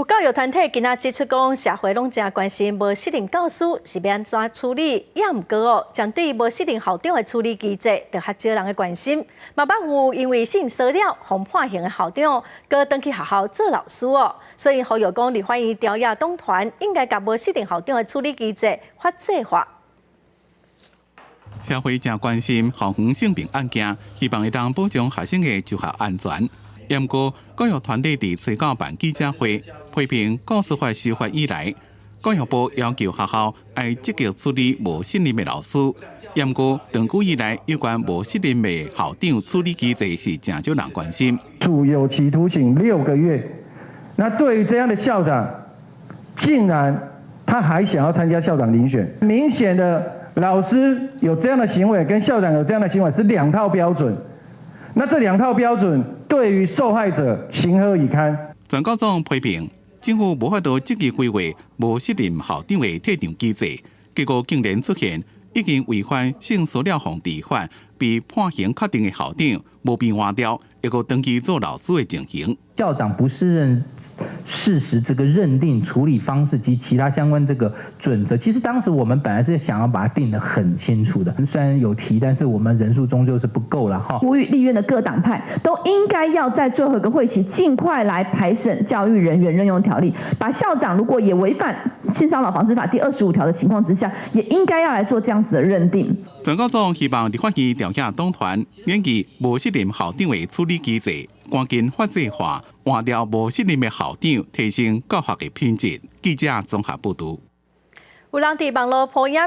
有教育團體今仔指出講，社會攏誠關心無適任教師是欲按怎處理，也毋過哦，針對無適任校長的處理機制，就較少人的關心。嘛捌有因為性騷擾予判刑的校長，閣轉去學校做老師哦。所以呼籲講，立法院朝野黨團應該共無適任校長的處理機制法制化。社會誠關心校園性平案件，希望會當保障學生的就學安全。毋過，教育團體佇吹九辦記者會，批評教師法修法以來，教育部要求學校愛積極處理無適任的老師。毋過，長久以來，有關無適任的校長處理機制是誠少人關心。處有期徒刑6個月。那對於這樣的校長，竟然他還想要參加校長遴選，明顯的老師有這樣的行為，跟校長有這樣的行為是兩套標準。那這兩套標準對於受害者情何以堪？全教總批評政府無法度積極規劃無適任校長的退場機制，結果竟然出現已經違反性騷擾防治法被判刑確定的校長無被換掉，猶閣轉去做老師的情形。校長不適任事實這個認定處理方式及其他相關這個準則，其實當時我們本來是想要把它定得很清楚的，雖然有提，但是我們人數終究是不夠了哈。呼籲立院的各黨派都應該要在最後一個會期盡快來排審教育人員任用條例，把校長如果也違反性騷擾防治法第25條的情況之下，也應該要來做這樣子的認定。全教總希望立法院朝野黨團研究無適任校長的處理機制，趕緊法制化，換掉無適任的校長，提升教學的品質。記者綜合報導。有人佇網路 po 影。